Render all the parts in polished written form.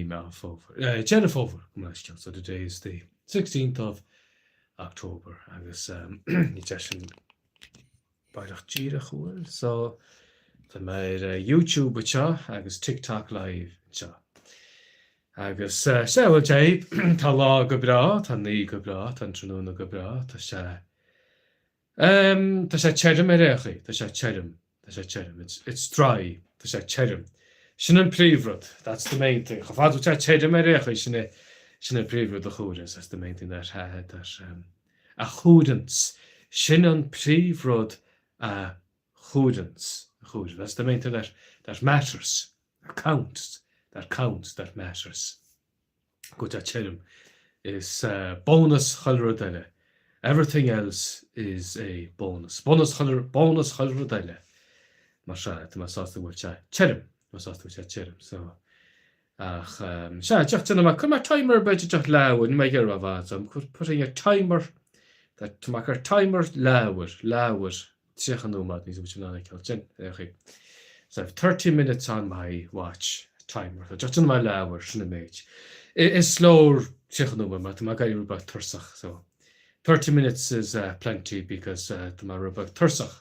mí Meán Fómhair, Deireadh Fómhair, gabh mo leithscéal, so today is the 16th of October agus ní deis an baileach díreach an bhfuil, so tá mé ar YouTube anseo agus TikTok Live anseo. Agus sea, bhuel Dave, tá lá go breá, tá an oíche go breá, tá an tráthnóna go breá, tá sé Tá sé tirim ar aon chaoi, tá sé tirim, tá sé tirim, it's, it's dry, tá sé tirim. Sin an príomhrud, that's the main thing. Chomh fada is tá sé tirim ar aon chaoi, sin é, sin an príomhrud a chomhaireas, that's the main thing that, that, a chomhaireanns. Sin an príomhrud a chomhaireanns, a chomhaireanns. That's the main thing that, that matters, that counts, that counts, that matters. go bhfuil sé tirim. Is bónas chuile rud eile. Everything else is a bonus. Bónas chuile, bónas chuile rud eile. Mar sea, tá mé sásta go bhfuil sé tirim. Tá mé sásta go bhfuil sé tirim. So, ach, sea, deoch déanfaidh mé, cuirfidh mé timer b'fhéidir deoch leathuair, níl mé ag iarraidh ró-fhada, so I'm putting a timer, tá mé ag cur timer leathuair, leathuair. 30 nóiméad, níl muid in ann é a fheiceáil sin, ar aon chaoi. So I have 30 minutes on my watch timer. So just déanfaidh mé leathuair, sin an méid. Is leor 30 nóiméad mar tá mé ag éirí rud beag tuirseach. So 30 minutes is uh, plenty because uh, tá mé rud beag tuirseach.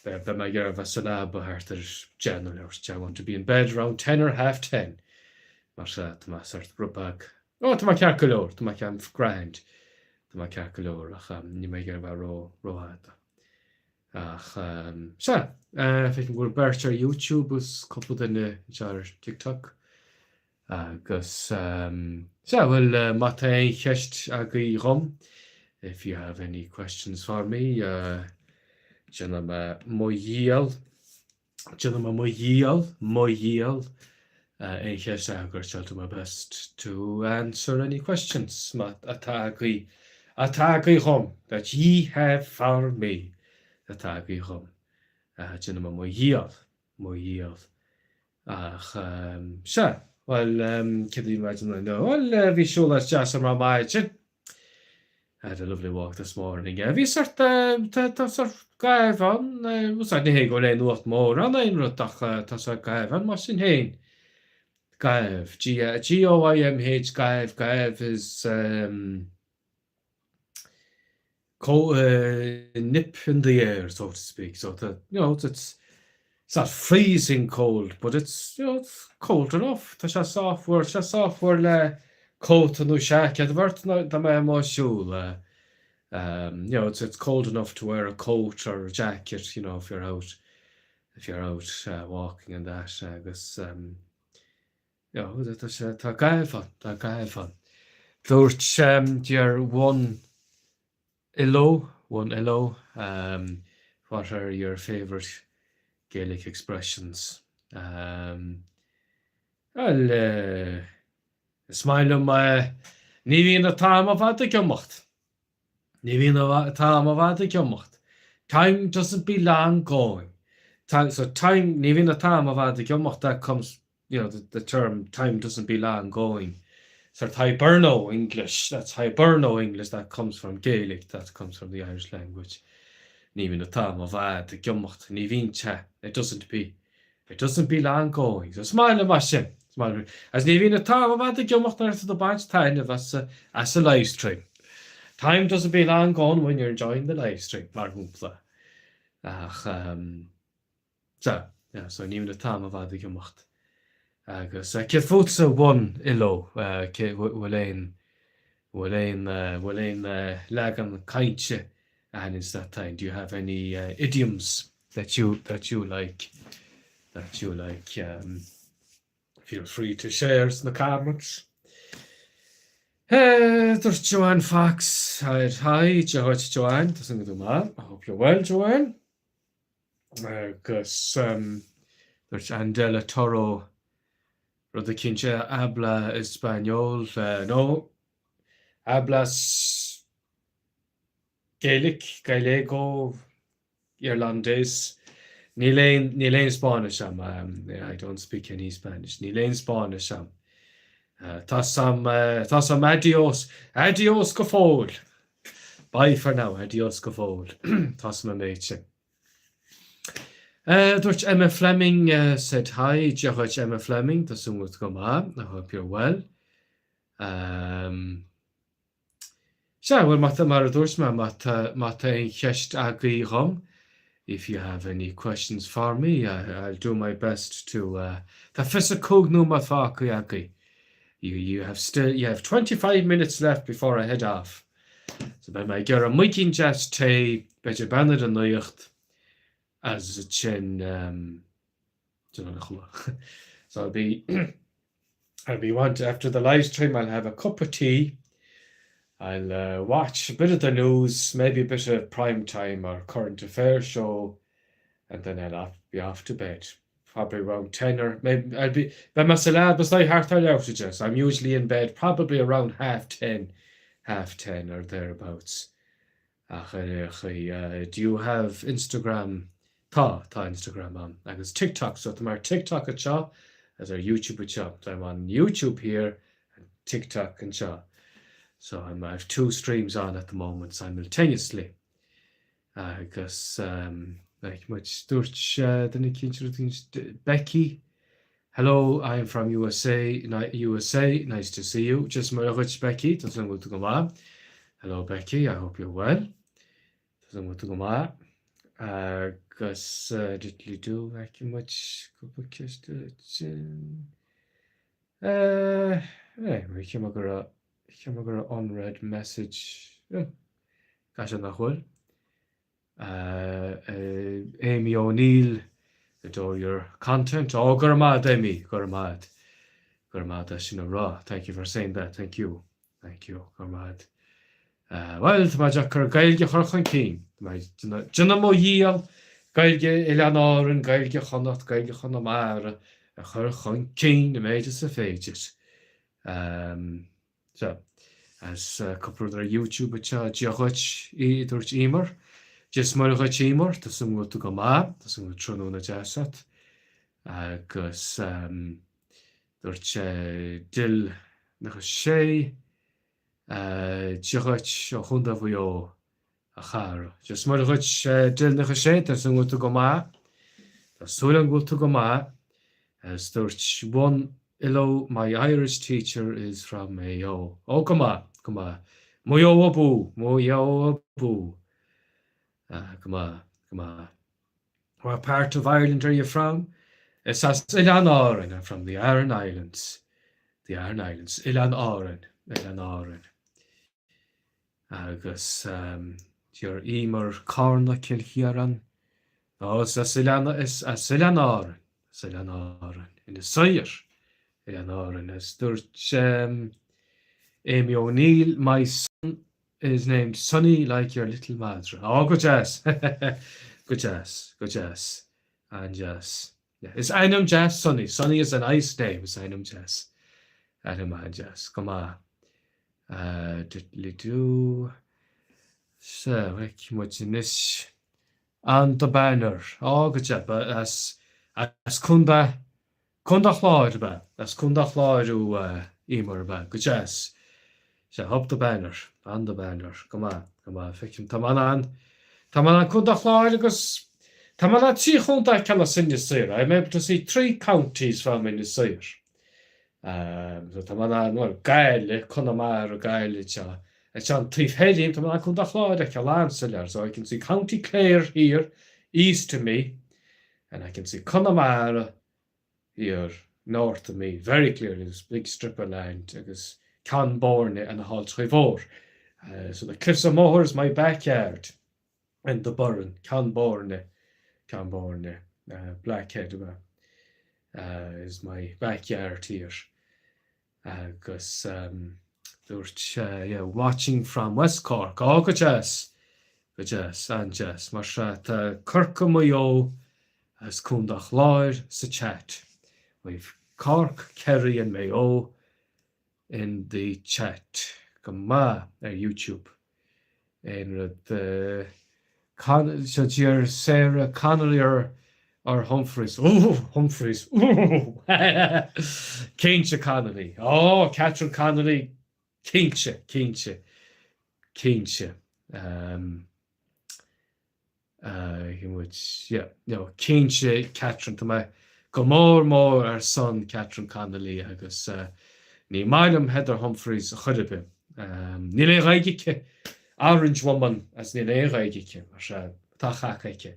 Beidh mé ag iarraidh bheith sa leaba thart ar 10 nó leathuair. I want to be in bed around 10 or half 10. Mar sea, tá mé sort rud beag Ó, tá mé ceart go leor, tá mé ceart grand, tá mé ceart go leor ach níl mé ag iarraidh bheith ró, rófhada. Ach sea, feicim go bhfuil beirt ar YouTube agus cúpla duine anseo ar TikTok. Agus sea, bhuel, má tá aon cheist agaibh dhom, if you have any questions for me, déanfaidh mé mo dhícheall. Déanfaidh mé mo dhícheall, mo dhícheall, aon cheist a fhreagairt, I'll do my best to answer any questions má atá agaibh, atá agaibh dhom, that ye have for me, atá agaibh dhom. Déanfaidh mé mo dhícheall, mo dhícheall. Ach, sea, bhuel, céard a bhí mé ag déanamh? Bhuel, bhí siúlóid deas agam ar maidin. Had a lovely walk this morning. Bhí sort, tá tá sort gaimh ann, úsáid ní hé go bhfuil aon nuacht mór ann aon rud ach tá sort gaimh ann mar sin féin. Gaimh, G G-O-I-M-H, gaimh, gaimh is um, co, uh, nip in the air, so to speak. So the, you know, it's, it's not freezing cold, but it's, you know, it's cold enough. Tá sé sách fuar, sé sách fuar le cóta nó seaicéad a bheith ort dá mbeifeá amuigh ag siúl. Um, you know, it's, it's cold enough to wear a coat or a jacket, you know, if you're out, if you're out uh, walking and that, agus, um, you know, tá sé, tá gaimh ann, tá gaimh ann. Dúirt, um, deir one Illo, one Illo, um, what are your favourite Gaelic expressions? Um, well, uh, is maith liom uh, ní bhíonn an t-am i bhfad ag imeacht. Ní bhíonn an t-am i bhfad ag imeacht. Time doesn't be long going. Time, so time, ní bhíonn an t-am i bhfad ag imeacht, that comes you know, the, the term time doesn't be long going. Sort Hiberno English, that's Hiberno English, that comes from Gaelic, that comes from the Irish language. Ní bhíonn an t-am i bhfad ag imeacht, ní bhíonn sé, it doesn't be, it doesn't be long going. So is maith liom mar sin, is maith liom. As ní bhíonn an t-am i bhfad ag imeacht nuair atá tú ag baint taitneamh as, as a live stream. Time doesn't be long going when you're enjoying the live stream, mar shampla. Ach, um, Sea, yeah, so ní bhíonn an t-am i bhfad ag imeacht. Agus céard fútsa one Illo, cé bhfuil aon, bhfuil aon, bhfuil aon leagan cainte a thaitníonns leat féin? Do you have any idioms that you, that you like, that you like? Um, feel free to share sna comments. Hey, dúirt Joanne Fox, hi, hi, Joanne, Joanne, tá súil agam go bhfuil tú maith. I hope you're well, Joanne. Agus dúirt Andela Toro rud eicínt, habla español, no, hablas Gaelic, Gallego, Irlandés. Níl aon, níl aon Spáinnis a'm, I don't speak any Spanish, níl aon Spáinnis a'm. Tá's a'm, tá's a'm adiós, adiós go fóill! Bye for now, adiós go fóill. Tá's a'm an méid sin. Dúirt Emma Fleming said hi, Dia dhuit Emma Fleming, tá súil agam go maith, I hope you're well. Sea, bhuel, má tá, mar a dúirt mé, má tá, má tá aon cheist agaibh dhom, if you have any questions for me, I'll do my best to, tá 25 nóiméad fágtha agaibh. You, you have still, you have 25 minutes left before I head off. So beidh mé ag iarraidh muigín deas tae, b'fhéidir breathnú ar an nuacht, agus ansin, déanamh a chodladh. So I'll be, I'll be want, after the live stream I'll have a cup of tea, I'll uh, watch a bit of the news, maybe a bit of prime time or current affairs show, and then I'll off, be off to bed. Probably around 10 or maybe I'll be beidh mé sa leaba is dóigh thart ar leathuair tar éis a 10, so I'm usually in bed probably around half 10, half 10 or thereabouts. Ach ar aon chaoi, do you have Instagram? Tá, tá Instagram a'm. Agus TikTok, so tá mé ar TikTok anseo agus ar YouTube anseo. So I'm on YouTube here and TikTok anseo. So I'm, I have two streams on at the moment simultaneously. Agus like muid, dúirt duine eicínt rud eicínt, Becky, Hello, I am from USA, USA, nice to see you. Dia is Muire dhuit, Becky, tá súil agam go bhfuil tú go maith. Hello, Becky, I hope you're well. Tá súil agam go bhfuil tú go maith. Agus diddly do, feiceann muid cúpla ceist sin. Eh, cheap mé go raibh, cheap mé go raibh unread message. Caithfidh sé nach bhfuil. Amy O'Neill, adore your content. Ó, go raibh maith agat, Amy, go raibh maith agat. Go raibh maith agat as sin a rá. Thank you for saying that. Thank you. Thank you. Go raibh maith agat. Bhuel, tá mé deacair Gaeilge a chur chun cinn. Tá mé ag déanamh mo dhícheall Gaeilge Oileáin Árann, Gaeilge Chonnacht, Gaeilge Chonamara a chur chun cinn a mhéid is a féidir. Sea. As cúpla rud ar YouTube anseo, Dia dhuit, a dúirt Emer. Dia is Muire dhuit, Emer, tá súil agam go bhfuil tú go maith, tá súil agam go bhfuil tráthnóna deas agat. Agus dúirt Dil 96, Dia dhuit ó Chontae Mhaigh Eo, a chara. Dia is Muire dhuit, Dil 96, tá súil agam go bhfuil tú go maith. Tá súil agam go bhfuil tú go maith. Agus dúirt One Hello, my Irish teacher is from Maigh Eo. Ó, go maith, go maith. Maigh Eo abú! Maigh Eo abú! Go maith, go maith. What part of Ireland are you from? Is as Oileáin Árann, I'm from the Aran Islands. The Aran Islands. Oileáin Árann, Oileáin Árann. Agus deir Emer Carna Cill Chiaráin. Nó is as Oileán, is as Oileán Árann, as Oileán Árann, Inis Oírr, Oileán Árann. Is dúirt Amy O'Neill, my son is named Sonny like your little madra. Ó, go deas! Go deas, go deas. An-deas. Is ainm deas Sonny. Sonny is a nice name. Is ainm deas. Ainm an-deas. Go maith. Diddly-do. Sea, feicfidh muid anois. An The Banner. Á, go deas. As, as Contae, Contae Chláir, ab ea? As Contae Chláir thú, Emer, ab ea? Go deas. Sea, up the banner. An The Banner. Go maith, go maith. Feicim, tá mé in ann, tá mé in ann Contae Chláir agus, tá mé in ann trí chontae a fheiceáil as Inis Oírr. I'm able to see three counties from Inis Oírr. So tá mé in ann, bhuel, Gaillimh, Conamara, Gaillimh anseo. Anseo an taobh thoir díom, tá mé in ann Contae Chláir a fheiceáil an-soiléir. So I can see County Clare here, east of me, and I can see Conamara here, north of me, very clearly, this big strip of land agus Ceann Boirne and na hAlltraí Mhór. So the Cliffs of Moher is my backyard and the Burren, Ceann Boirne, Ceann Boirne, Blackhead ab ea, is my backyard here. Agus dúirt sé, yeah, watching from West Cork. Á, go deas! Go deas, an-deas. Mar sea, tá Corcaigh, Maigh Eo agus Contae Chláir sa chat. We've Cork, Kerry and Mayo in the chat. Go maith ar YouTube. Aon rud seo deir Sarah Connolly or or Humphreys. Ooh, Humphreys. Ooh. Cinnte Connolly. Oh, Catherine Connolly. Cinnte, cinnte, cinnte. Um, uh, Bhí muid, yeah, no, cinnte Catherine, tá mé go mór mór ar son Catherine Connolly agus ní maith liom Heather Humphreys chor ar bith. Níl aon Ghaeilge aici, Orange woman as níl aon Ghaeilge aici, mar sea, tá caca aici.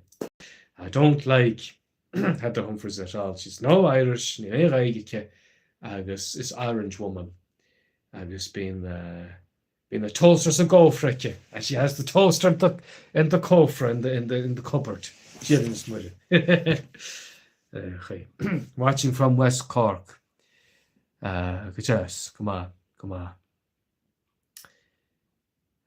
I don't like Heather Humphreys at all, she's no Irish, níl aon Ghaeilge aici agus is Orange woman agus bíonn Bíonn an toaster sa gcófra aici and she has the toaster in the, in the cófra, in the, in the, in the cupboard. Dia is Muire. Watching from West Cork. Uh, go deas, go maith, go maith.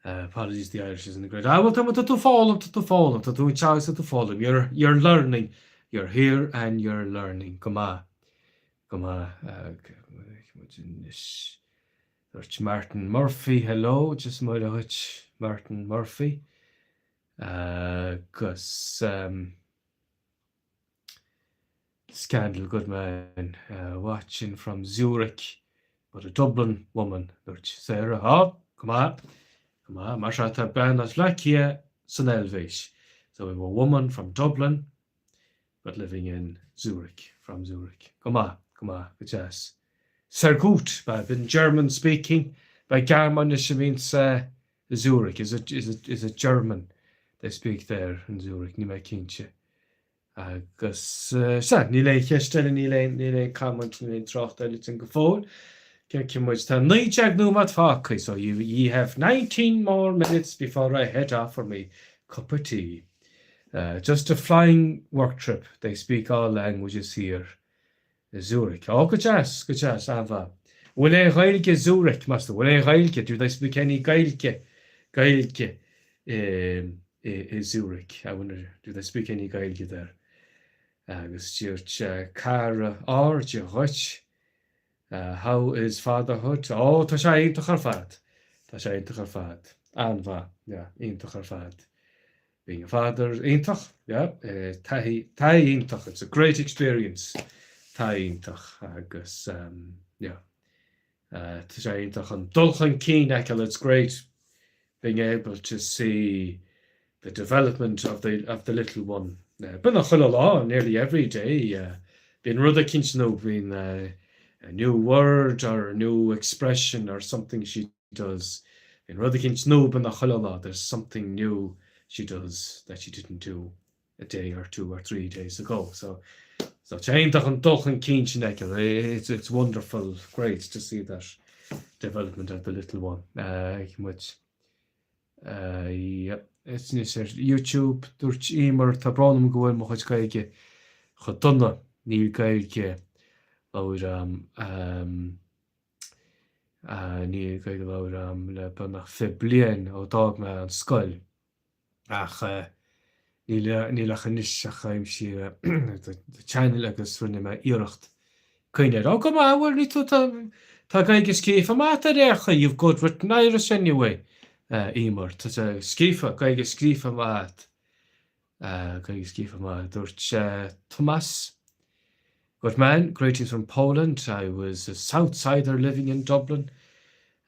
Uh, apologies, the Irish isn't great. Ah, well, tá tú foghlaim, tá tú foghlaim, tá tú teagasc, tá tú foghlaim. You're, you're learning. You're here and you're learning. Go maith. Go maith. Uh, Dúirt Martin Murphy Hello, Dia is Muire dhuit Martin Murphy agus Scandal good man watching from Zurich but a Dublin woman dúirt Sarah Á, go maith, go maith, mar sea tá bean as Bleá Cliath san Eilvéis so we have a woman from Dublin but living in Zurich, from Zurich. Go maith, go maith, go deas. Sehr gut, b'in German speaking, b'é Gearmáinis a bhíonn sa Zurich, is it, is it, is it German they speak there in Zurich, níl mé cinnte. Agus, sea, níl aon cheist eile, níl aon, níl aon comment, níl aon trácht eile ansin go fóill. Feicfidh muid, tá 19 nóiméad fágtha, so you, you have 19 more minutes before I head off for me cup of tea. Just a flying work trip, they speak all languages here. Zurich. Ó, go deas, go deas, an-mhaith. Bhfuil aon Ghaeilge i Zurich, meas tú? Bhfuil aon Ghaeilge? Do they speak any Gaeilge, Gaeilge i, i, i Zurich? I wonder, do they speak any Gaeilge there? Agus dúirt Cara R, Dia dhuit. How is fatherhood? Ó, tá sé iontach ar fad. Tá sé iontach ar fad. An-mhaith, yeah, iontach ar fad. Being a father, iontach, yeah, taithí, taithí iontach, it's a great experience, taithí iontach agus, yeah, tá sé iontach an dul chun cinn a fheiceáil, it's great being able to see the development of the, of the little one. Beagnach chuile lá, nearly every day, bíonn rud eicínt nua, bíonn a new word or a new expression or something she does. Bíonn rud eicínt nua beagnach chuile lá, there's something new she does that she didn't do a day or two or three days ago. So, so tá sé iontach an dul chun cinn sin a fheiceáil. It's, it's wonderful, great to see that development of the little one. Feicfidh muid. Yep, is anois ar YouTube, dúirt Emer, tá brón orm go bhfuil mo chuid Gaeilge chomh dona, níl Gaeilge labhartha a'm, níl Gaeilge labhartha a'm le beagnach 20 bliain ó d'fhág mé an scoil. Ach níl, níl ach anois ach aimsigh do channel agus rinne mé iarracht coinne air. Ó go maith, bhuel ní tú, tá, tá Gaeilge scríofa maith agat ar aon chaoi, you've good written Irish anyway, Emer. Tá sé scríofa, Gaeilge scríofa maith agat. Gaeilge scríofa maith, dúirt Tomás. Good man, greetings from Poland. I was a Southsider living in Dublin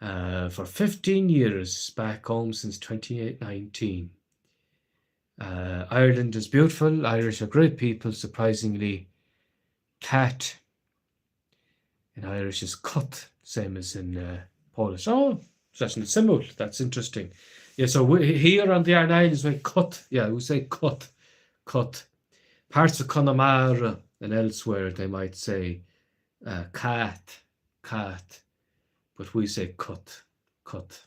for 15 years, back home since 2019. Ireland is beautiful, Irish are great people, surprisingly cat in Irish is cut, same as in Polish. Oh, that's suimiúil, that's interesting. Yeah, so here on the Aran Islands we cut, yeah, we say cut, cut. Parts of Connemara and elsewhere they might say uh, cat, cat, but we say cut, cut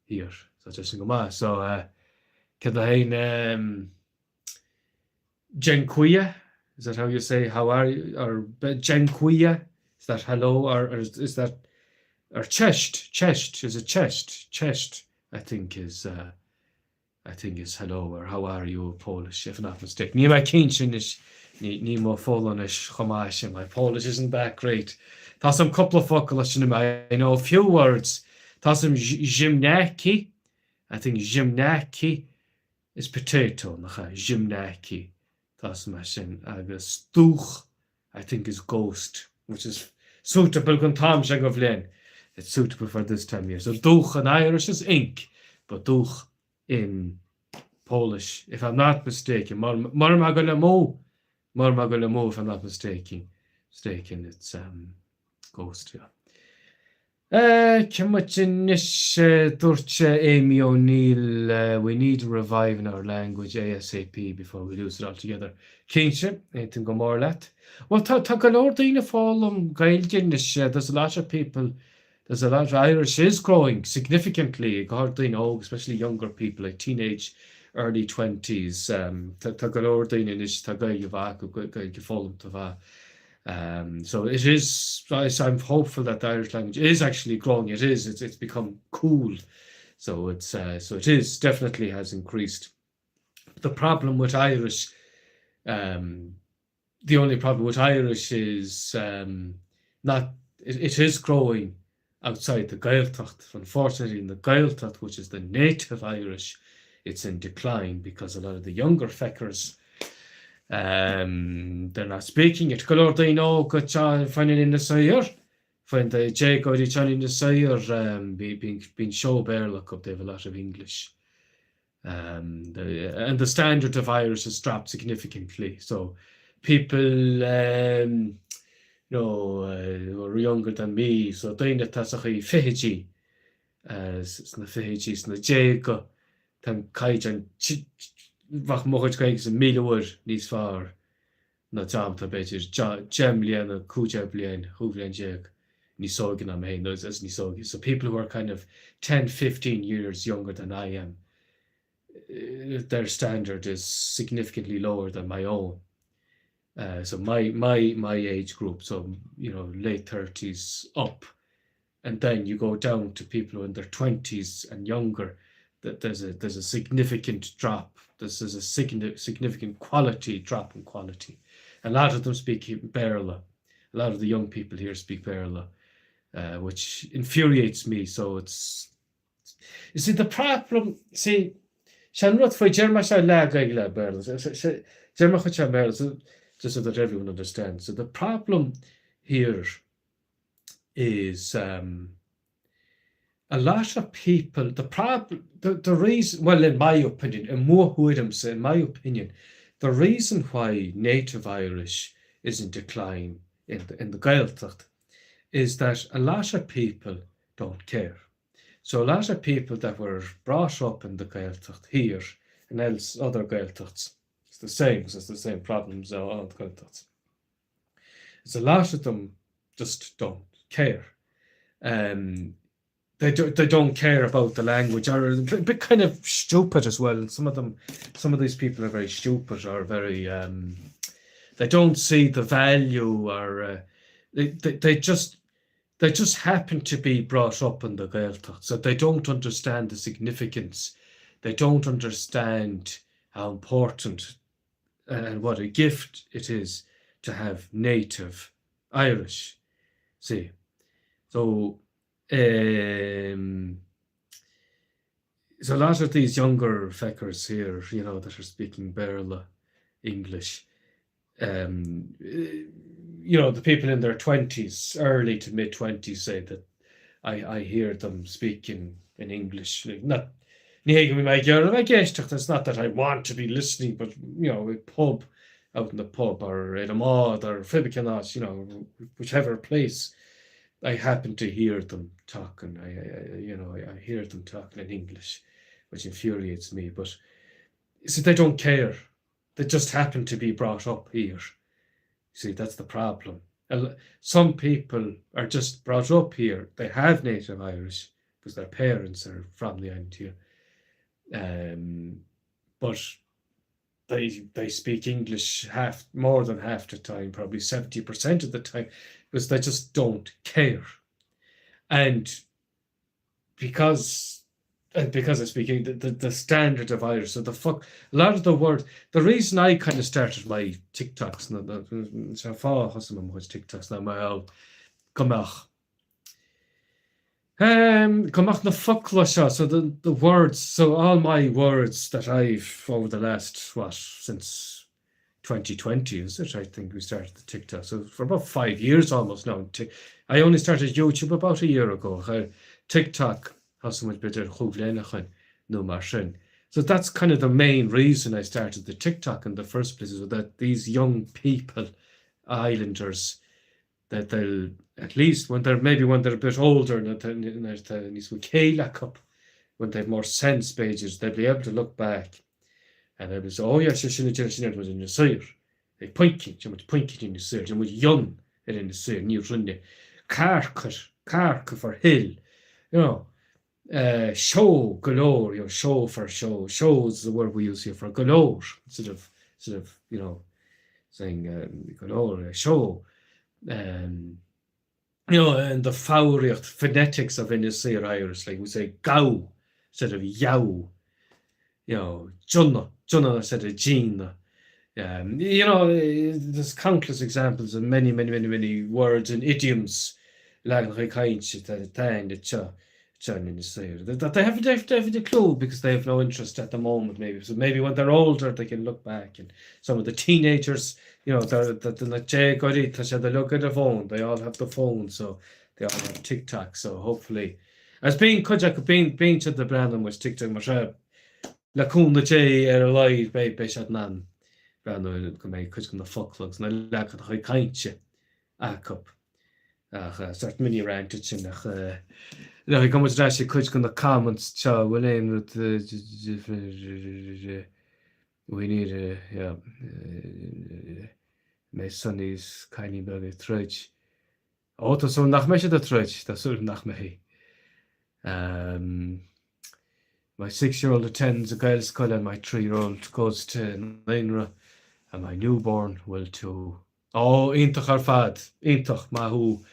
here. So just go maith. So uh, cad é féin um, Dziękuję? Is that how you say how are you? Or dziękuję? Is that hello? Or, or is, is that or cześć? Cześć is it cześć? Cześć, I think is uh, I think is hello or how are you Polish, if not mistaken. Níl mé cinnte anois, ní, níl mo Pholainnis chomh maith sin, my Polish isn't that great. Tá 'fhios a'm cúpla focal as sin I know a few words. Tá 'fhios a'm ziemniaki, I think ziemniaki is potato, nach ea? Ziemniaki, tá 'fhios a'm é sin. Agus dúch, I think is ghost, which is suitable don t-am seo den bhliain. It's suitable for this time of year. So dúch in Irish is ink, but dúch in. Polish, if I'm not mistaken. Mura mbeidh mé ag goil amú, mura mbeidh mé ag goil amú, if I'm not mistaken, mistaken, it's um, Ghost, yeah. Cén muid anois, dúirt Amy O'Neill, we need a revive in our language ASAP before we lose it altogether. Cinnte, aontaím go mór leat. Bhuel, tá, tá go leor daoine ag foghlaim Gaeilge anois, there's a lot of people, there's a lot, Irish is growing significantly, go háirid daoine óg, especially younger people, like teenage, early twenties, tá, tá go leor daoine anois, tá Gaeilge mhaith acu, Gaeilge foghlamtha mhaith. Um, so it is, I'm hopeful that the Irish language is actually growing. It is, it's, it's become cool. So it's, uh, so it is definitely has increased. The problem with Irish, um, the only problem with Irish is um, not, it, it is growing outside the Gaeltacht. Unfortunately, in the Gaeltacht, which is the native Irish, it's in decline because a lot of the younger feckers um, they're not speaking it. Go leor daoine óga faoin ina saor, faoin déagóirí teann ina saor, um, bíonn seó Béarla acu, they have a lot of English. Um, the, and the standard of Irish has dropped significantly. So people um, you know, uh, who are younger than me, so daoine atá sa chaoi fichidí, uh, sna fichidí, sna déaga, tá an caighdeán bheadh mo chuid Gaeilge sa 1000 uair níos fearr ná dream atá b'fhéidir 10 mbliana, 15 bliain, 15 bhliain níos óige ná mé féin, nó is níos óige. So people who are kind of 10, 15 years younger than I am, their standard is significantly lower than my own. Uh, so my, my, my age group, so, you know, late 30s up, and then you go down to people who are in their 20s and younger, that there's a, there's a significant drop. There's, there's a significant quality drop in quality. A lot of them speak Béarla. A lot of the young people here speak Béarla, uh, which infuriates me. So it's, you see, the problem, see, Sin rud faoi, deir mé seo leath Gaeilge leath Béarla, deir mé chuid seo Béarla, just so that everyone understands. So the problem here is um, a lot of people, the problem, the, the reason, well, in my opinion, in mo thuairimse, in my opinion, the reason why native Irish is in decline in the, in the Gaeltacht is that a lot of people don't care. So a lot of people that were brought up in the Gaeltacht here and else other Gaeltachts, it's the same, because it's the same problems all the Gaeltachts. It's a lot of them just don't care. Um, they, do, they don't care about the language or a bit kind of stupid as well. Some of them, some of these people are very stupid or very, um, they don't see the value or uh, they, they, they just, they just happen to be brought up in the Gaeltacht, so they don't understand the significance. They don't understand how important and what a gift it is to have native Irish. See, so um, so a lot of these younger feckers here, you know, that are speaking Béarla English, um, you know, the people in their 20s, early to mid 20s say that I, I hear them speaking in English. Not ní hé go mbeidh mé ag iarraidh a bheith ag éisteacht, it's not that I want to be listening, but, you know, pub, out in the pub or ar an mbád or pé cén áit, you know, whichever place I happen to hear them talking, I, I, you know, I, I hear them talking in English, which infuriates me, but see, they don't care. They just happen to be brought up here. See, that's the problem. Some people are just brought up here. They have native Irish because their parents are from the island here. Um, but they they speak English half more than half the time, probably 70% of the time, because they just don't care. And because and because I'm speaking the, the, the standard of Irish, so the fuck a lot of the words the reason I kind of started my TikToks an fáth thosaigh mé mo chuid TikToks ná mar go mbeadh um, go mbeadh na focla seo so the, the words so all my words that I've over the last what since 2020 is it I think we started the TikTok so for about five years almost now I only started YouTube about a year ago TikTok thosaigh muid b'fhéidir chúig bhliain ó shin nó mar sin. So that's kind of the main reason I started the TikTok in the first place, is that these young people, islanders, that they'll at least when they're maybe when they're a bit older nuair atá níos mó céille acu, when they have more sense b'fhéidir, they'll be able to look back and they'll be say, oh yeah, sé sin a déanamh sin ar muid Inis Oírr, ag Puimcín, déanann muid Puimcín Inis Oírr, déanann muid Fhionn ar Inis Oírr, ní rinne carcair, carcair for hill, you know. seó, go leor, you know, seó for show, seó is the word we use here for go leor, instead of, instead of, you know, saying go leor, seó. Um, you know, and the foghraíocht, phonetics of Inis Oírr Irish, like we say gabh instead of gheabh, you know, donna, donna instead of dina. Um, you know, there's countless examples of many, many, many, many words and idioms leaganacha cainte atá anseo in Inis Oírr that they haven't, they haven't a clue because they have no interest at the moment maybe. So maybe when they're older they can look back and some of the teenagers, you know, they're, they're na déagóirí tá siad uilig ar an bhfón, they all have the phone so they all have TikTok so hopefully As bíonn cuid acu, bíonn, bíonn siad ag breathnú muid TikTok mar seo le cúnamh Dé ar a laghad beidh, beidh siad in ann breathnú ar go mbeidh cuid de na focla agus na leaganacha cainte acu. Ach sort mini rant sin ach le go muid ar ais ag cuid de na comments seo, bhfuil aon rud we need a, yeah, mbeidh Sonny is cailín beag ag troid. Ó, tá súil nach mbeidh siad ag troid, tá súil nach mbeidh. Um, my six-year-old attends a Gaelscoil and my three-year-old goes to Naíonra and my newborn will too. Ó, iontach ar fad, iontach, maith thú,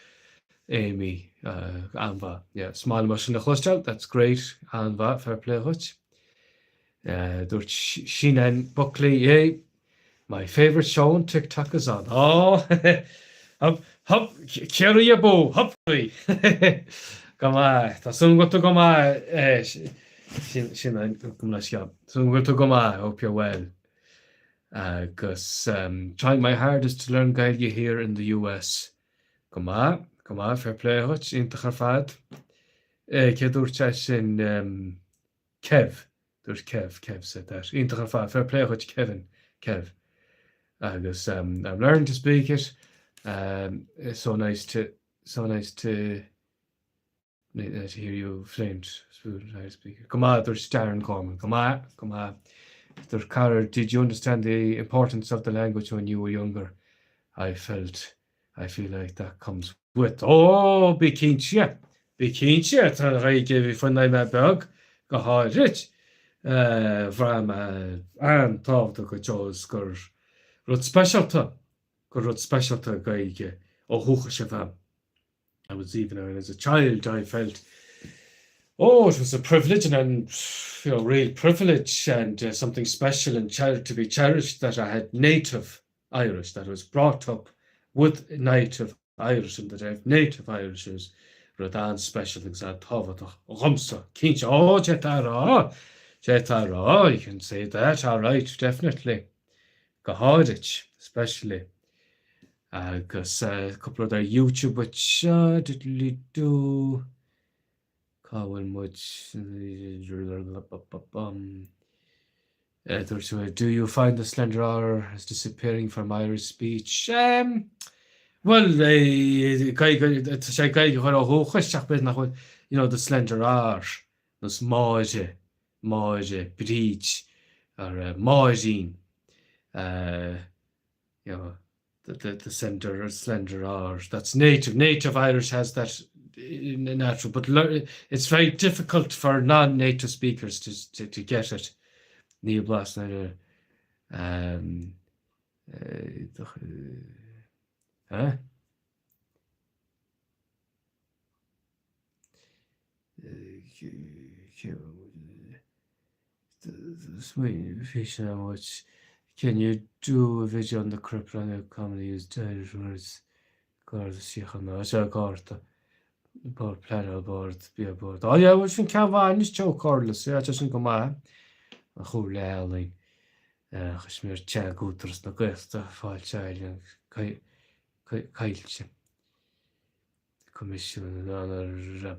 Amy, uh, an-mhaith. Yeah, is maith liom sin a chloisteáil, that's great, an-mhaith, fair play dhuit. Uh, dúirt Sinan Buckley, yay, My favourite show on TikTok is on. Ó! Hup, hup, Ciarraí abú! Hup! Go maith. Tá súil go bhfuil tú go maith. Sin, sin an, go mbeidh sé. Súil go bhfuil tú go maith. Hope you're well. Agus um, trying my hardest to learn Gaeilge here in the US. Go maith, go maith, fair play dhuit, iontach ar fad. Eh, cé dúirt sé sin um, Kev. Dúirt Kev, Kev said that. Iontach ar fad, fair play dhuit Kevin, Kev. Agus um, I'm learning to speak it. Um, it's so nice to, so nice to, to hear you fluent, speak it. Go maith, dúirt Darren Gorman. Go maith, go maith. Dúirt Cara, did you understand the importance of the language when you were younger? I felt I feel like that comes with, Ó, bí cinnte, bí cinnte, tá an Ghaeilge bhí faoin mé beag, go háirid, bhraith mé an-tábhachtach go deo is gur rud speisialta, gur rud speisialta Gaeilge ó dhúchas a bheith. I was even as a child I felt oh it was a privilege and, and you know real privilege and uh, something special and to be cherished that I had native Irish that was brought up with native Irish and that I have native Irish is rud an-speisialta agus an-tábhachtach dhomsa. Cinnte, ó, d'fhéadfá a rá, d'fhéadfá a rá, you can say that, all right, definitely. Go háirid, especially. Agus cúpla rud ar YouTube anseo, diddly-doo. Cá bhfuil muid? Dúirt tú, do you find the slender R is disappearing from Irish speech? Um, Bhuel, tá sé Gaeilge chuir ó dhúchas ach b'fhéidir nach bhfuil, you know, the slender R, nós Máire, Máire, Bríd, or Máirín, uh, you know, the, the, the slender, slender R. That's native. Native Irish has that natural, but it's very difficult for non-native speakers to, to, to get it. Níl blas na um, uh, huh? Can you do a video on the correct commonly used Irish words? Garda Síochána, seo Garda, Bord Pleanála, Bord Bia, Bord. Ó yeah, bhuel sin ceann mhaith anois Joe Corless, yeah, tá sin go maith. An Chomhairle Ealaíon, Coimisinéir Teanga, Údarás na Gaeltachta, Fáilte Ireland, Coillte. Coimisiún na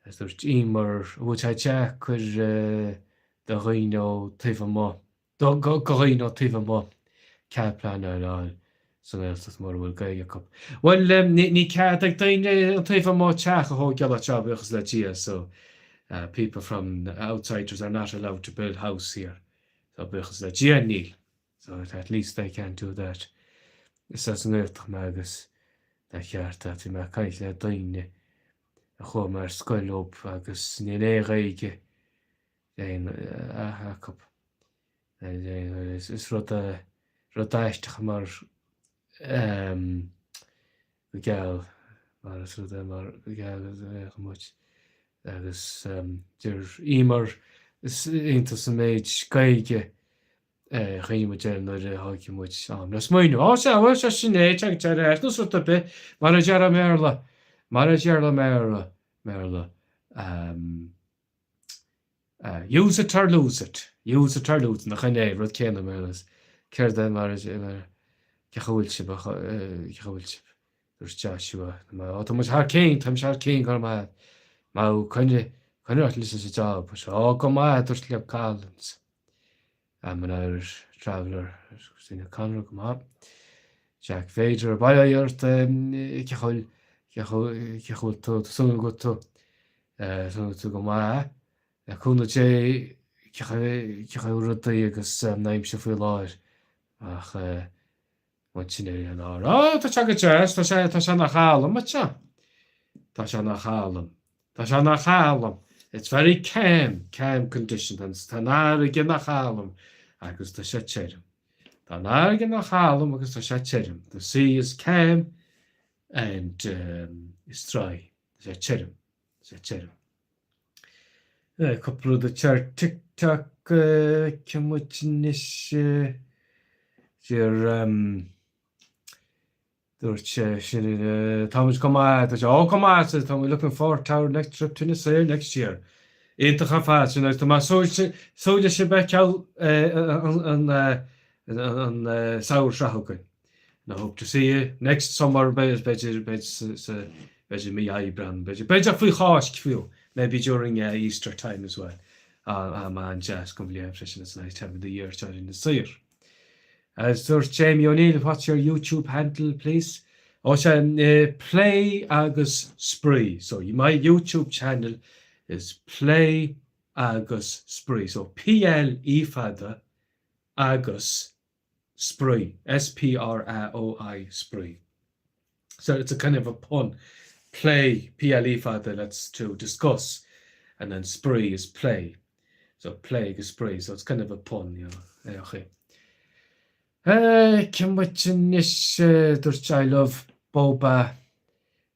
Dúirt Emer, bhfuil sé deacair. do dhaoine ó taobh amuigh, do dhaoine ó taobh amuigh cead pleanáil a fháil sa nGaeltacht mura bhfuil Gaeilge acu. Bhuel, ní cead ag daoine an taobh amuigh teach a thógáil anseo, buíochas le Dia, so people from outsiders are not allowed to build house here. So buíochas le Dia, níl. So at least they can't do that. Is as an nGaeltacht mé agus tá ceart agat, bhí mé ag caint le daoine a chuaigh mé ar scoil leo agus níl aon Ghaeilge acu. Is rud rud aisteach mar go geal mar is rud é mar go geal muid agus deir Emer is iontach an méid Gaeilge a choinnigh muid air nuair a thógfaidh muid am le smaoineamh. Á, sea, bhuel, sea, sin é, teagann sé ar ais, nó rud ar bith, mar a deir an mBéarla, mar a deir an mBéarla, mBéarla, ehm, eh, use it or lose it, use it or lose it, nach in é, rud céanna, mar is, céard é mar a, mar, cén chaoi a bhfuil sibh, a, cén chaoi a bhfuil sibh, dúirt Joshua, á, tá muid thar cinn, tá muid thar cinn, go raibh maith agat, maith, coinnigh, coinnigh ort leis an job, á, go maith, a dúirt Liam Collins. I'm an Irish traveller, Christine O'Connor, go maith. Jack Vader, bail ó Dhia ort, cén chaoi, cén chaoi, cén chaoi bhfuil tú, tá súil agam go bhfuil tú, súil go bhfuil tú go maith. Le cúnamh Dé, cén chaoi, cén chaoi bhfuil rudaí agus an aimsir faoi láthair ach Muid in Oileáin Árann. Ó, tá sé go deas, tá sé, tá sé nach álainn, muid Tá sé nach álainn. Tá sé nach álainn. It's very calm, calm condition. Tá an fharraige nach álainn agus tá sé tirim. Tá an fharraige nach álainn agus tá sé tirim. The sea is calm and um, it's dry. Tá sé tirim. Tá sé tirim. Cúpla rud atá ar TikTok feicfidh muid anois. Deir dúirt sé sin tá muid go maith, tá sé ó go maith, tá muid looking forward to our next trip to Inis Oírr next year. Iontach ar fad sin agus tá mé ag súil le sibh a fheiceáil an an samhradh seo chugainn. And I hope to see you next summer, b'fhéidir, b'fhéidir mí Aibreán, b'fhéidir, b'fhéidir faoi Cháisc fiú, maybe during uh, Easter time as well. Am an-deas den bhliain freisin, it's a nice time of the year ar Inis Oírr. As dúirt Jamie O'Neill, what's your YouTube handle, please? Ó sé, uh, Play agus Spraoi. So my YouTube channel is Play agus Spraoi. So P-L-E fada agus Spraoi, S-P-R-A-O-I, Spraoi. So it's a kind of a pun. Play, P-L-E fada, that's to discuss, and then spraoi is play. So play agus spraoi, so it's kind of a pun, you know. É okay. Feicfidh muid anois, dúirt I love Boba.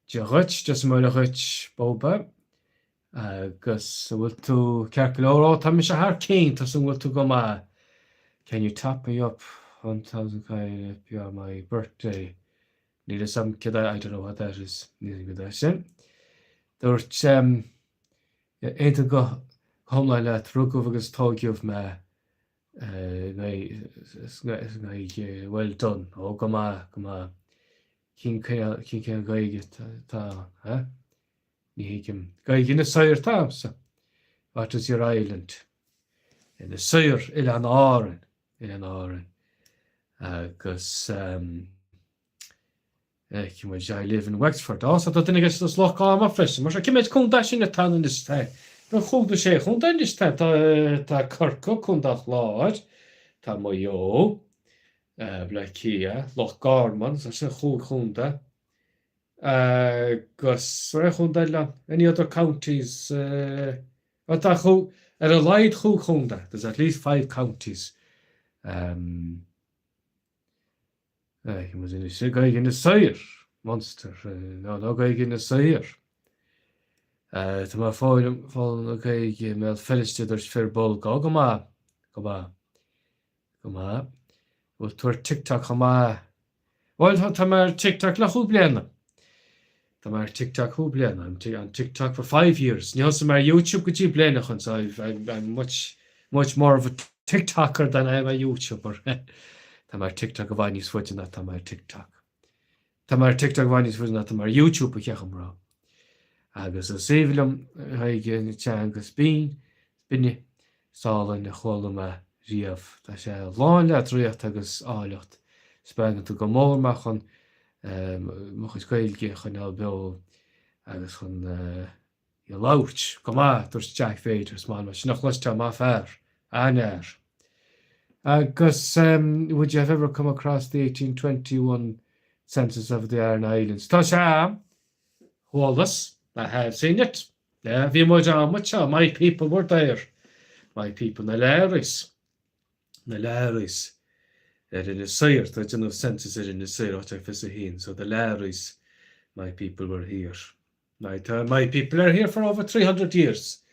Dia dhuit, Dia is Muire dhuit, Boba. Agus an bhfuil tú ceart go leor? Ó, tá mise thar cinn, tá súil agam go bhfuil tú go maith. Can you top me up 1000 coin if you're my birthday? Níl fhios agam céard é, I don't know what that is. Níl fhios agam céard é sin. Dúirt, aontaím go hiomlán leat, rugadh agus tóigeadh mé nGaeilge, well done. Ó, go maith, go maith. Cén cineál Gaeilge atá ann, eh? Ní thuigim. Gaeilge Inis Oírr atá agamsa. What is your island? Inis Oírr, Oileán Árann, Oileán Árann. Agus feicfidh muid I live in Wexford. Á, so tá duine aige as Loch Garman freisin. Mar seo, cé mhéad contae sin atá ann anois? Tá an chúig nó sé chontae anois. Tá tá Corcaigh, Contae an Chláir, tá Maigh Eo, Bleá Cliath, Loch Garman, so sin chúig chontae. Agus aon chontae eile ann? Any other counties? Bhuel tá chúig, ar a laghad chúig chontae, there's at least five counties. Um, muid anois Gaeilge Inis Oírr, Munster, no, no Gaeilge Inis Oírr. Tá mé ag foghlaim na Gaeilge i mBéal Feirste dúirt Fir Bolg, ó go maith, go maith. Go maith. Bhfuil tú ar TikTok chomh maith? Bhuel, tá mé ar TikTok le chúig bliana. Tá mé ar TikTok chúig bliana. I'm on TikTok for five years. Ní thosaigh mé ar YouTube go dtí bliain ó shin, so I've, I'm, I'm much, much more of a TikToker than I am a YouTuber. Tá mé ar TikTok i bhfad níos faide ná tá mé ar TikTok. Tá mé ar TikTok i bhfad níos faide ná tá mé ar YouTube a cheapaim rá. Agus is aoibhinn liom Gaeilge an teanga is binn, is binne. Is álainn a chuala mé riamh. Tá sé lán le draíocht agus áilleacht. Spreagann tú go mór mé chun mo chuid Gaeilge a choinneáil beo agus chun í a labhairt. Go maith, dúirt Jack Vader, is maith liom é sin a chloisteáil, maith fear, an-fhear. Agus would you have ever come across the 1821 census of the Aran Islands? Tá sé a'm, chualas, I have seen it. Yeah, bhí muid ann, muid seo, my people were there. My people, na Learys. Na Learys. Ar Inis Oírr, tá déanamh census ar Inis Oírr, 1821, so the Learys, my people were here. My, tá, my people are here for over 300 years.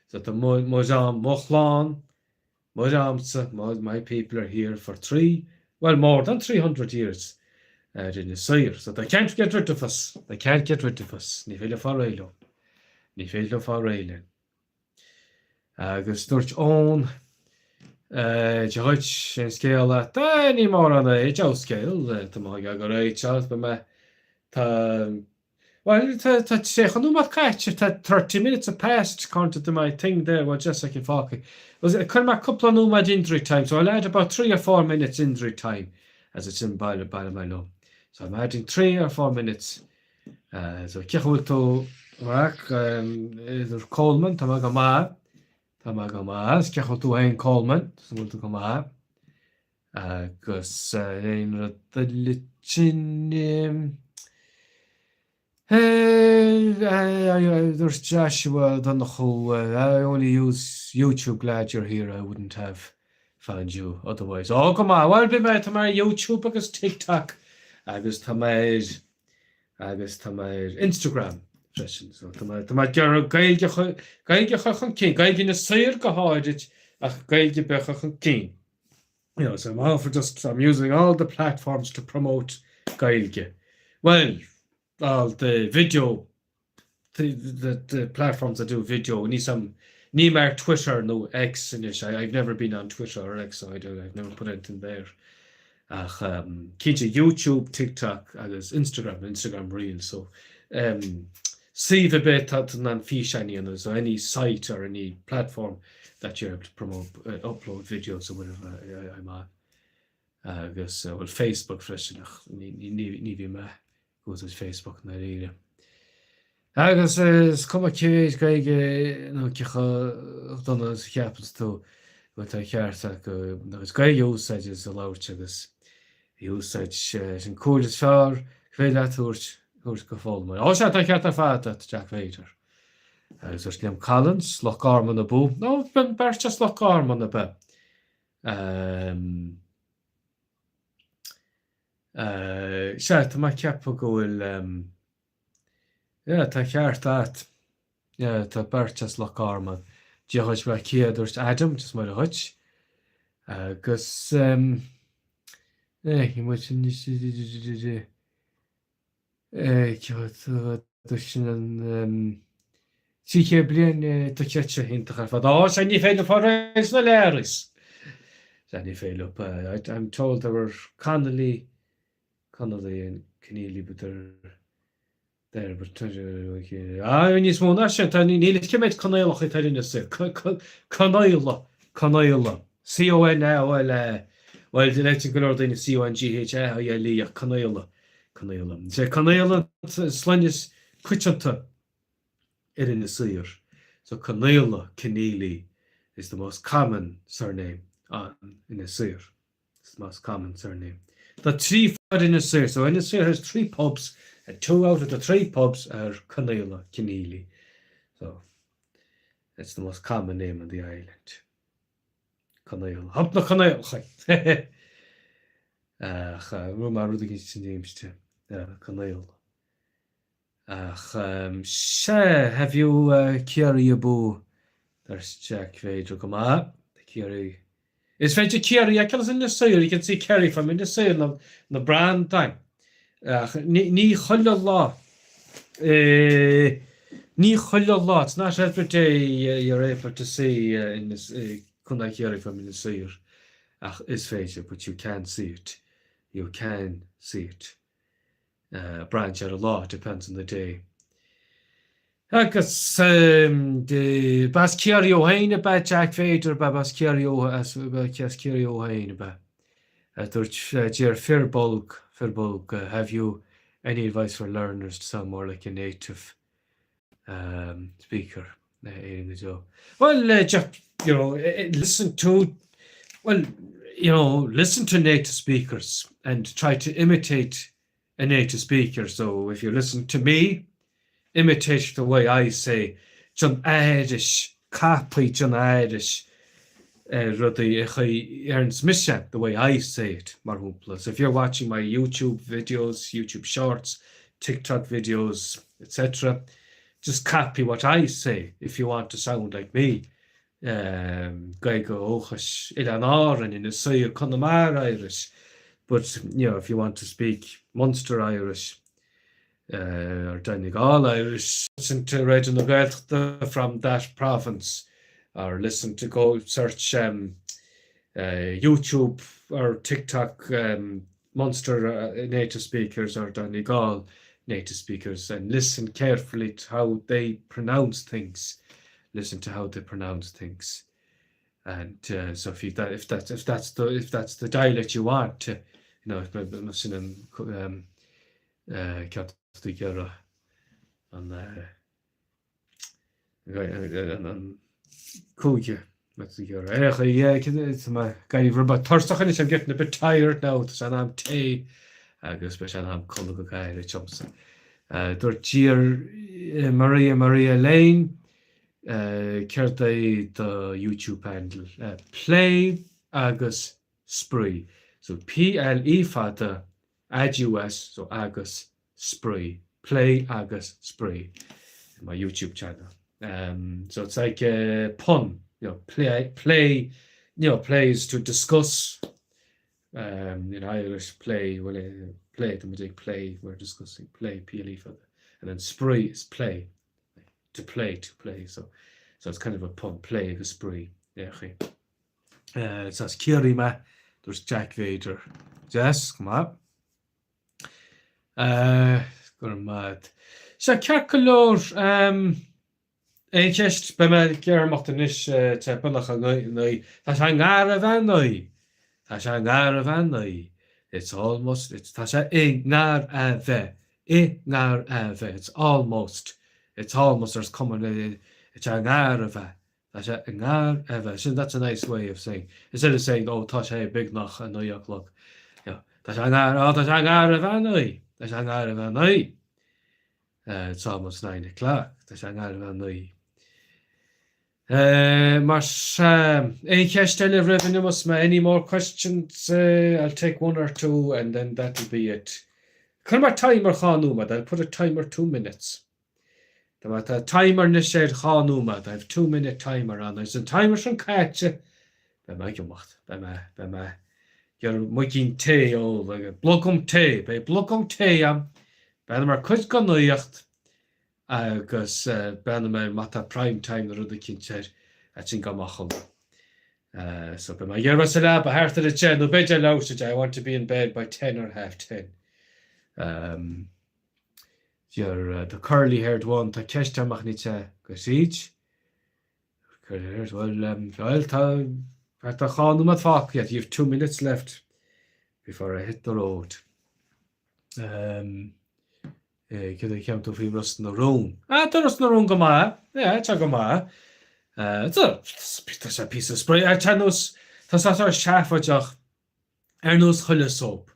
So tá mo, mo dhream, mo chlann, Mo dhreamsa, my people are here for three, well more than 300 years ar Inis Oírr, so they can't get rid of us, they can't get rid of us, ní féidir leo fáil réidh leo, ní féidir leo fáil réidh linn. Agus dúirt Eoin, Dia dhuit, cén scéal leat? Eh, ní mórán é, dea-scéal, tá mé ag go réidh, tá mé, tá, Bhuel, tá 30 nóiméad caite, tá 30 minutes have passed according to my thing there, well just second fágtha. Cuirfidh mé cúpla nóiméad injury time, so I'll add about 3 or 4 minutes injury time as it's in baile baile mé liom. So I'm adding 3 or 4 minutes. Uh, so cén chaoi a bhfuil tú Mark, um, idir Coleman, tá mé go maith, tá mé go maith, cén chaoi a bhfuil tú féin Coleman, tá bhfuil tú go maith. Agus aon rud eile sin dúirt Joshua Donnchú I only use YouTube glad you're here I wouldn't have found you otherwise. Ó go maith, bhuel bhí mé tá mé ar YouTube agus TikTok agus tá mé ar agus tá mé ar Instagram freisin so tá mé tá mé ag iarraidh Gaeilge a chur Gaeilge a chur chun cinn, Gaeilge Inis Oírr go háirid ach Gaeilge ar bith a chur chun cinn. You know, so I'm all for just, I'm using all the platforms to promote Gaeilge. Well, all the video, the, the, the platforms that do video, ní sam, ní mar Twitter nó X anois, I, I've never been on Twitter or X, so I don't, I've never put anything there. Ach um, cinnte YouTube, TikTok agus Instagram, Instagram Reels, so um, suíomh ar bith tá tú in ann físeáin a dhéanamh, so any site or any platform that you're able to promote, uh, upload videos or whatever I, I'm on. Agus uh, well, Facebook freisin ach ní, ní, ní, ní bhím ag úsáid Facebook i ndáiríre. Agus is cuma cé mhéid Gaeilge nó cé chomh dona is a cheapanns tú go bhfuil tá ceart acu agus Gaeilge a úsáid is a labhairt agus í a úsáid sin comhairle is fearr gur féidir leat thabhairt thabhairt go foghlaimeoir. Ó sea, tá ceart ar fad agat, Jack Vader. Agus dúirt Liam Collins, Loch Garman abú. Nó beirt as Loch Garman ab ea. Um, uh, sea, tá mé ag ceapadh go bhfuil um, Yeah, tá ceart a't. Yeah, tá beirt as Loch Garman. Dia dhuit Baile Átha Cliath, a dúirt Adam, Dia is Muire dhuit. Agus, um, eh, bhí muid anois, eh, dúirt sin an, um, 300 bliain dochreidte iontach ar fad. Á, sea, ní féidir leo fáil réidh leis na Learys. Sea, ní féidir leo. I'm told there were Connolly, Connolly and Keneally but they're there but ah níos mó ná sin tá níl cé mhéad Conaolach atá ar Inis Oírr Conaola Conaola C-O-N-A-O-L-A bhuel deir go leor daoine C-O-N-G-H-A-I-L-E ach Conaola Conaola Is é Conaola an sloinne is coitianta ar Inis Oírr so Conaola Keneally is the most common surname on Inis Oírr. It's the most common surname. Tá trí phub ar Inis Oírr, so Inis Oírr has three pubs and two out of the three pubs are Conaola, Keneally. So it's the most common name on the island. Conaola. Hup na Conaolacha! Ach rud mar rud éigin sin déimste. Conaola. Ach sea, have you Ciarraí abú? Dúirt Jack Vader go maith. Ciarraí. Is féidir Ciarraí a fheiceáil as Inis Oírr, you can see Kerry from Inis Oírr, na, na Brandáin. Ach ní, ní chuile lá, ní chuile lá, it's not every day you're able to see Inis, Contae Chiarraí from Inis Oírr. Ach is féidir, but you can see it. You can see it. Braitheann sé ar an lá, depends on the day. Agus b'as Ciarraí ó féin ab ea Jack Vader, ab as Ciarraí ó as Ciarraí ó féin ab ea? A dúirt deir Firbolg, Firbolg, have you any advice for learners to sound more like a native speaker? Éiríonn go deo. Well, just, you know, listen to, well, you know, listen to native speakers and try to imitate a native speaker. So if you listen to me, imitate the way I say déan aithris, copy déan aithris ar rudaí a deireanns mise, the way I say it, mar shampla. So if you're watching my YouTube videos, YouTube shorts, TikTok videos, etc., just copy what I say if you want to sound like me. Gaeilge ó dhúchas Oileáin Árann, Inis Oírr, Connemara Irish, but you know, if you want to speak Munster Irish or Donegal Irish, listen to Raidió na Gaeltachta from that province or listen to go search um, uh, YouTube or TikTok um, Munster uh, native speakers or Donegal native speakers and listen carefully to how they pronounce things. Listen to how they pronounce things. And uh, so if you, that, if that's if that's the if that's the dialect you want to, you know, if sin an um, uh, ceart an uh, an cúige Tuirseach anois I'm getting a bit tired now tá sé in am tae agus beidh sé in am codladh go gairid agamsa. Dúirt dear Maria Maria Lane céard é do YouTube handle? Plé agus Spraoi. So P-L-E fada A-G-U-S so agus spraoi, plé agus spraoi in my YouTube channel. Um, so it's like a pun, you know, play, play, you know, play is to discuss. Um, in Irish, play, well, uh, play, the muid play, we're discussing play, P-L-E for the, and then spraoi is play, to play, to play. So, so it's kind of a pun, play agus spraoi. Yeah, uh, it's as Ciarraí mé, dúirt Jack Vader. Yes, go maith. Go raibh maith. Sea, ceart go leor. Aon cheist? Beidh mé ag imeacht anois, tá beagnach a naoi. Tá sé i ngar a bheith a naoi. Tá sé i ngar a bheith a naoi. It's almost, it's, tá sé i ngar a bheith. I ngar a bheith. It's almost, it's almost, there's cuma, it's i ngar a bheith. Tá sé i ngar a bheith. Sin, that's a nice way of saying, instead of saying, oh, tá sé beagnach a naoi a chlog. You know, tá sé i ngar, oh, tá sé i ngar a bheith a naoi. Tá sé i ngar a bheith a naoi. Uh, it's almost 9 o'clock. Tá sé i ngar a bheith a naoi. Uh, mar uh, aon cheist eile roimh an imeacht mé any more questions? Uh, I'll take one or two and then that'll be it. Cuirfidh mé timer dhá nóiméad. I'll put a timer 2 minutes. Tá mé tá timer anois ar dhá nóiméad, I have 2 minute timer on. Agus an timer sin caite, beidh mé ag imeacht, beidh mé, beidh mé ag iarraidh muigín tae a ól, blogam tae, beidh blogam tae a'm, beidh mar cuid den nuacht agus beidh mé má tá prime time nó rud eicínt air, ansin gabh amach chugam. So beidh mé ag iarraidh sa leaba thart ar a 10 nó b'fhéidir leathuair tar 10, I want to be in bed by 10 or half 10. Um, Dear the curly haired one, tá ceist agam ach níl sé go tríd. Curly haired, well, um, well tá tá dhá nóiméad fágtha yet, you have 2 minutes left before I hit the road. Um, eh, céard a cheapann tú faoi Ros na Rún? Ah, tá Ros na Rún go maith, yeah, tá go maith. Uh, tá tá sé píosa spraoi, ah, tá nós tá sé seafóideach ar nós chuile soap.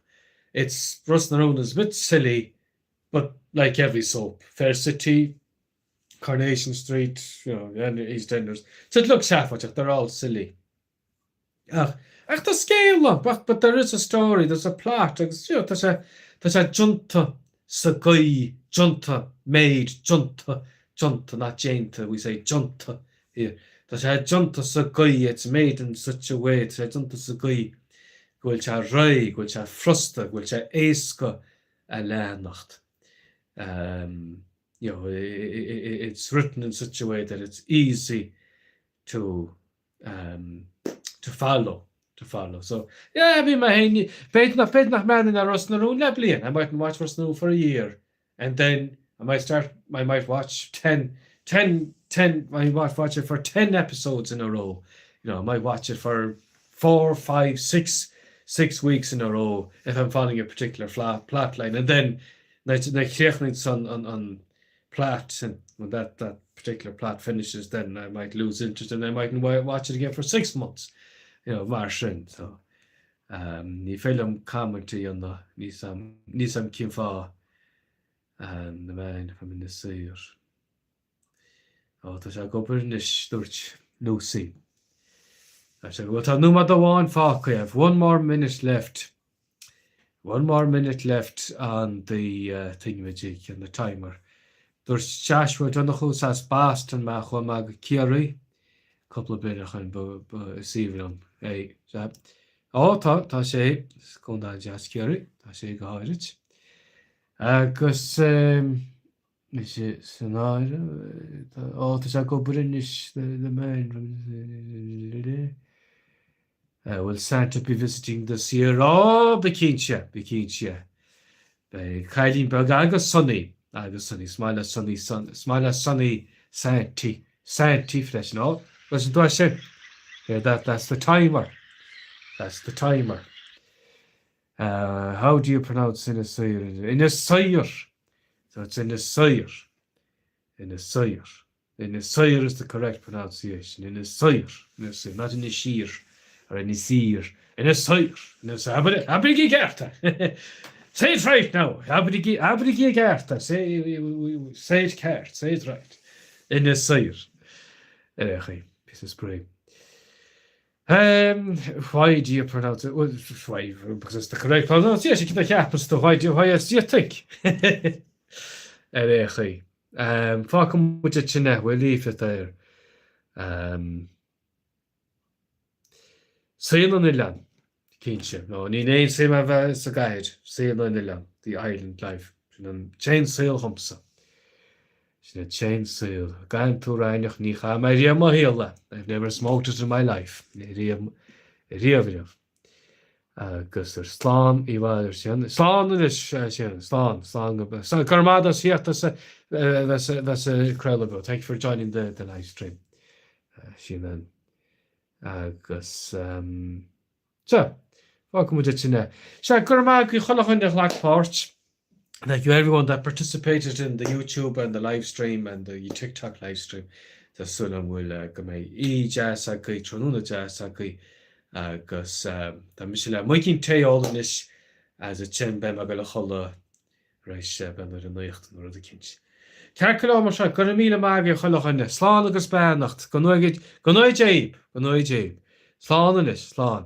It's Ros na Rún is a bit silly, but like every soap, Fair City, Coronation Street, you know, and EastEnders. So it looks seafóideach, they're all silly. Ach, ach tá scéal ann, but, but there is a story, there's a plot, agus you know, tá sé, tá sé déanta sa gcaoi, déanta, made, déanta, déanta, not déanta, we say déanta here. Tá sé déanta sa gcaoi, it's made in such a way, tá sé déanta sa gcaoi go bhfuil sé réidh, go bhfuil sé furasta, go bhfuil sé éasca a leanacht. Um, you know, it's written in such a way that it's easy to um, to follow to follow. So yeah, bhí mé féin b'fhéidir nach b'fhéidir nach mbreathnóinn ar Ros na Rún le bliain. I mightn't watch Ros na Rún for a year and then. I might start, I might watch 10, 10, 10, I might watch it for 10 episodes in a row. You know, I might watch it for 4, 5, 6, 6 weeks in a row if I'm following a particular plot line. And then nuair a chríochnaíonn an, an, an plot sin, when that, that particular plot finishes, then I might lose interest and I mightn't watch it again for 6 months. You know, mar sin. So, um, ní féidir liom comment a dhéanamh, níl 'fhios a'm cén fáth. The man from Inis Oírr. Ó, tá sé ag obair anois, dúirt Lucy. Tá sé, bhuel, tá nóiméad amháin fágtha, I have one more minute left. One more minute left on the uh, thingamajig, on the timer. Dúirt Joshua Donnchú as Boston mé chuaigh mé go Ciarraí cúpla bliain ó shin ba ba is aoibhinn liom é. Sea. Ó, tá, tá sé, is contae an-deas Ciarraí, tá sé go háirid. Agus mise san áireamh, ó tá sé ag obair anois the man Will Santa be visiting this year? Ó, bí cinnte, bí cinnte. Beidh cailín beag agus Sonny, agus Sonny, is maith le Sonny, is maith le Sonny Santy, Santy freisin. Ó, leis an dua sin. Here, that, that's the timer. That's the timer. How do you pronounce Inis Oírr? Inis Oírr! So it's Inis Oírr. Inis Oírr. Inis Oírr is the correct pronunciation. Inis Oírr. Inis Oírr. Not Inis Oírr or Inis Oírr. Inis Oírr. Inis Oírr. Abraigí i gceart é. Say it right now. Abraigí, abraigí i gceart é. Say, say it ceart. Say it right. Inis Oírr. Ar aon chaoi. Píosa spraoi. Um, why do you pronounce it? Well, why? Because it's the correct pronunciation. Cén cheapas tú? Why do you, why else do you think? Ar aon chaoi. Um, fágfaidh muid ansin é, we'll leave it there. Um, saol an oileáin, cinnte. No, níl aon suim a bheith sa gcathair, saol an oileáin, the island life. Sin an t-aon saol dhomsa. Sin an t-aon saol. An gcaitheann tú raithneach ní chaith mé riamh mo shaol é. I've never smoked it in my life. Riamh, riamh, riamh. Agus ar slán i bhfad ar sin. Slán anois, sin, slán, slán go, slán, go raibh maith as theacht as a bheith sa, bheith sa craoladh beo. Thank you for joining the, the live stream. Sin an, agus, um, Sea, fágfaidh muid ansin é. Sea, go raibh maith agaibh chuile dhuine a ghlac páirt. Thank you everyone that participated in the YouTube and the live stream and the TikTok live stream. Tá súil agam bhfuil eh, go mbeidh oíche deas agaibh, tráthnóna deas agaibh agus eh, tá mise le muigín tae a ól anois agus ansin beidh mé ag dul a chodladh tar éis eh, breathnú ar an nuacht nó rud eicínt. Ceart go leor mar seo, go raibh míle maith agaibh chuile dhuine. Slán agus beannacht. Go ngnóthaí, go ngnóthaí Dé, go ngnóthaí Dé. Slán anois, slán.